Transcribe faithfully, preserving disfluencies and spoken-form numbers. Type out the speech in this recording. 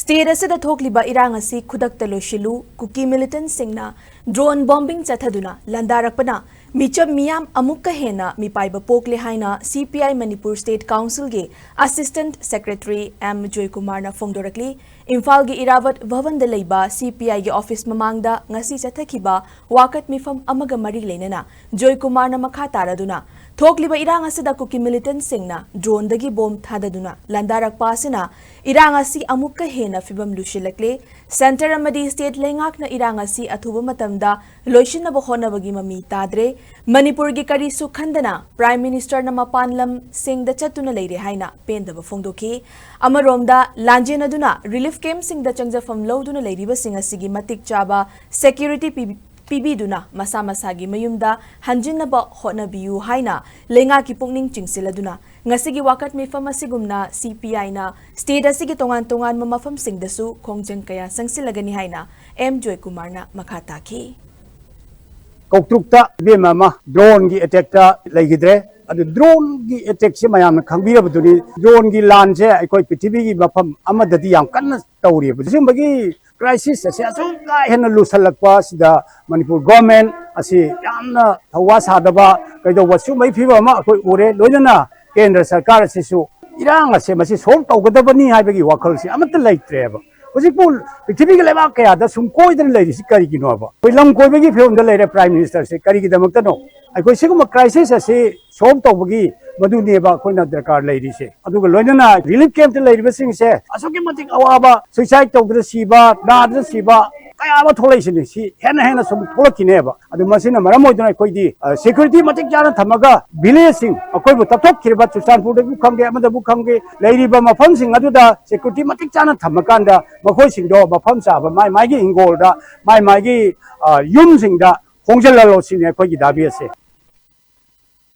State ꯑꯁꯤꯗ ꯊꯣꯛꯂꯤꯕ ꯏꯔꯥꯡ ꯑꯁꯤ ꯈꯨꯗꯛꯇ ꯂꯣꯏꯁꯤꯜꯂꯨ, ꯀꯨꯀꯤ militantꯁꯤꯡꯅ drone bombing ꯆꯠꯊꯗꯨꯅ ꯂꯥꯟꯗꯥꯔꯛꯄꯅ ꯃꯤꯆꯝ ꯃꯤꯌꯥꯝ ꯑꯃꯨꯛꯀ ꯍꯦꯟꯅ ꯃꯤꯄꯥꯏꯕ ꯄꯣꯛꯂꯦ ꯍꯥꯏꯅ C P I Manipur State Councilꯒꯤ Assistant Secretary M ꯖꯣꯏꯀꯨꯃꯥꯔꯅ ꯐꯣꯡꯗꯣꯔꯛꯂꯤ꯫ ꯏꯝꯐꯥꯜꯒꯤ ꯏꯔꯥꯕꯠ ꯚꯕꯟꯗ ꯂꯩꯕ C P Iꯒꯤ office ꯃꯃꯥꯡꯗ ꯉꯁꯤ ꯆꯠꯊꯈꯤꯕ ꯋꯥꯀꯠ ꯃꯤꯐꯝ ꯑꯃꯒ ꯃꯔꯤ ꯂꯩꯅꯅ ꯖꯣꯏꯀꯨꯃꯥꯔꯅ ꯃꯈꯥ ꯇꯥꯔꯗꯨꯅ, ꯊꯣꯛꯂꯤꯕ ꯏꯔꯥꯡ ꯑꯁꯤꯗ ꯀꯨꯀꯤ militantꯁꯤꯡꯅ droneꯗꯒꯤ bomb ꯊꯥꯗꯗꯨꯅ ꯂꯥꯟꯗꯥꯔꯛꯄ ꯑꯁꯤꯅ ꯏꯔꯥꯡ ꯑꯁꯤ ꯑꯃꯨꯛꯀ ꯍꯦꯟꯅ ꯐꯤꯕꯝ ꯂꯨꯁꯤꯜꯂꯛꯂꯦ꯫ Centre ꯑꯃꯗꯤ state ꯂꯩꯉꯥꯛꯅ ꯏꯔꯥꯡ ꯑꯁꯤ ꯑꯊꯨꯕ ꯃꯇꯝꯗ ꯂꯣꯏꯁꯤꯟꯅꯕ ꯍꯣꯠꯅꯕꯒꯤ ꯃꯃꯤ ꯇꯥꯗ꯭ꯔꯦ꯫ ꯃꯅꯤꯄꯨꯔꯒꯤ ꯀꯔꯤꯁꯨ ꯈꯟꯗꯅ Prime Ministerꯅ ꯃꯄꯥꯟ ꯂꯝꯁꯤꯡꯗ ꯆꯠꯇꯨꯅ ꯂꯩꯔꯦ ꯍꯥꯏꯅ ꯄꯦꯟꯗꯕ ꯐꯣꯡꯗꯣꯛꯈꯤ꯫ ꯑꯃꯔꯣꯝꯗ, ꯂꯥꯟꯖꯦꯟꯅꯗꯨꯅ relief campꯁꯤꯡꯗ ꯆꯪꯖꯐꯝ ꯂꯧꯗꯨꯅ ꯂꯩꯔꯤꯕꯁꯤꯡ ꯑꯁꯤꯒꯤ ꯃꯇꯤꯛ ꯆꯥꯕ security ꯄꯤ-, ꯄꯤꯕꯤꯗꯨꯅ ꯃꯁꯥ ꯃꯁꯥꯒꯤ ꯃꯌꯨꯝꯗ ꯍꯟꯖꯤꯟꯅꯕ ꯍꯣꯠꯅꯕꯤꯌꯨ ꯍꯥꯏꯅ ꯂꯩꯉꯥꯛꯀꯤ ꯄꯨꯛꯅꯤꯡ ꯆꯤꯡꯁꯤꯜꯂꯗꯨꯅ ꯉꯁꯤꯒꯤ ꯋꯥꯀꯠ ꯃꯤꯐꯝ ꯑꯁꯤꯒꯨꯝꯅ C P Iꯅ state ꯑꯁꯤꯒꯤ ꯇꯣꯉꯥꯟ ꯇꯣꯉꯥꯟꯕ ꯃꯐꯝꯁꯤꯡꯗꯁꯨ ꯈꯣꯡꯖꯪ ꯀꯌꯥ ꯆꯪꯁꯤꯜꯂꯒꯅꯤ ꯍꯥꯏꯅ M ꯖꯣꯏꯀꯨꯃꯥꯔꯅ ꯃꯈꯥ ꯇꯥꯈꯤ꯫ ꯀꯧꯇ꯭ꯔꯨꯛꯇ ꯏꯕꯦꯝꯃ ꯑꯃ droneꯒꯤ attackꯇ ꯂꯩꯈꯤꯗ꯭ꯔꯦ꯫ ꯑꯗꯨ droneꯒꯤ attackꯁꯦ ꯃꯌꯥꯝꯅ ꯈꯪꯕꯤꯔꯕꯗꯨꯅꯤ꯫ Droneꯒꯤ ꯂꯥꯟꯁꯦ ꯑꯩꯈꯣꯏ ꯄ꯭ꯔꯤꯊꯤꯕꯤꯒꯤ ꯃꯐꯝ ꯑꯃꯗꯗꯤ ꯌꯥꯝ ꯀꯟꯅ ꯇꯧꯔꯤꯕ꯫ ꯁꯤꯒꯨꯝꯕꯒꯤ crisis ꯑꯁꯦ ꯑꯁꯨꯛ ꯀꯥ ꯍꯦꯟꯅ ꯂꯨꯁꯜꯂꯛꯄ ꯑꯁꯤꯗ ꯃꯅꯤꯄꯨꯔ government ꯑꯁꯤ ꯌꯥꯝꯅ ꯊꯧꯋꯥ ꯁꯥꯗꯕ ꯀꯩꯗꯧꯕ ꯁꯤꯒꯨꯝꯕꯒꯤ ꯐꯤꯕꯝ ꯑꯃ ꯑꯩꯈꯣꯏ ꯎꯔꯦ꯫ ꯂꯣꯏꯅꯅ ꯀꯦꯟꯗ꯭ꯔ ꯁꯔꯀꯥꯔ ꯑꯁꯤꯁꯨ ꯏꯔꯥꯡ ꯑꯁꯦ ꯃꯁꯤ solve ꯇꯧꯒꯗꯕꯅꯤ ꯍꯥꯏꯕꯒꯤ ꯋꯥꯈꯜꯁꯤ ꯑꯃꯠꯇ ꯂꯩꯇ꯭ꯔꯦꯕ꯫ ꯍꯧꯖꯤꯛꯄꯨ ꯄ꯭ꯔꯤꯊꯤꯕꯤꯒꯤ ꯂꯩꯕꯥꯛ ꯀꯌꯥꯗ ꯁꯨꯝ ꯀꯣꯏꯗꯅ ꯂꯩꯔꯤꯁꯤ ꯀꯔꯤꯒꯤꯅꯣꯕ? ꯑꯩꯈꯣꯏ ꯂꯝ ꯀꯣꯏꯕꯒꯤ ꯐꯤꯕꯝꯗ ꯂꯩꯔꯦ Prime Ministerꯁꯦ꯫ ꯀꯔꯤꯒꯤꯗꯃꯛꯇꯅꯣ? ꯑꯩꯈꯣꯏ ꯁꯤꯒꯨꯝꯕ crisis ꯑꯁꯤ solve ꯇꯧꯕꯒꯤ ꯃꯗꯨꯅꯦꯕ ꯑꯩꯈꯣꯏꯅ ꯗꯔꯀꯥꯔ ꯂꯩꯔꯤꯁꯦ꯫ ꯑꯗꯨꯒ ꯂꯣꯏꯅꯅ relief campꯇ ꯂꯩꯔꯤꯕꯁꯤꯡꯁꯦ ꯑꯁꯨꯛꯀꯤ ꯃꯇꯤꯛ ꯑꯋꯥꯕ, suicide ꯇꯧꯗꯅ ꯁꯤꯕ, ꯅꯥꯗꯅ ꯁꯤꯕ ꯀꯌꯥ ꯑꯃ ꯊꯣꯛꯂꯛꯏꯁꯤꯅꯤ꯫ ꯁꯤ ꯍꯦꯟꯅ ꯍꯦꯟꯅ ꯁꯨꯝ ꯊꯣꯛꯂꯛꯈꯤꯅꯦꯕ꯫ ꯑꯗꯨ ꯃꯁꯤꯅ ꯃꯔꯝ ꯑꯣꯏꯗꯨꯅ ꯑꯩꯈꯣꯏꯗꯤ, ꯑ, security ꯃꯇꯤꯛ ꯆꯥꯅ ꯊꯝꯃꯒ villageꯁꯤꯡ, ꯑꯩꯈꯣꯏꯕꯨ ꯇꯞꯊꯣꯛꯈꯤꯕ ꯆꯨꯔꯆꯥꯟꯄꯨꯔꯗꯕꯨ ꯈꯪꯗꯦ, ꯑꯃꯗꯕꯨ ꯈꯪꯗꯦ, ꯂꯩꯔꯤꯕ ꯃꯐꯝꯁꯤꯡ ꯑꯗꯨꯗ security ꯃꯇꯤꯛ ꯆꯥꯅ ꯊꯝꯃꯀꯥꯟꯗ ꯃꯈꯣꯏꯁꯤꯡꯗꯣ ꯃꯐꯝ ꯆꯥꯕ ꯃꯥꯏ ꯃꯥꯏꯒꯤ ꯍꯤꯡꯒꯣꯜꯗ, ꯃꯥꯏ ꯃꯥꯏꯒꯤ, ꯑ, ꯌꯨꯝꯁꯤꯡꯗ ꯍꯣꯡꯖꯤꯜꯍꯜꯂꯣ ꯁꯤꯅꯤ ꯑꯩꯈꯣꯏꯒꯤ ꯗꯥꯕꯤ ꯑꯁꯦ꯫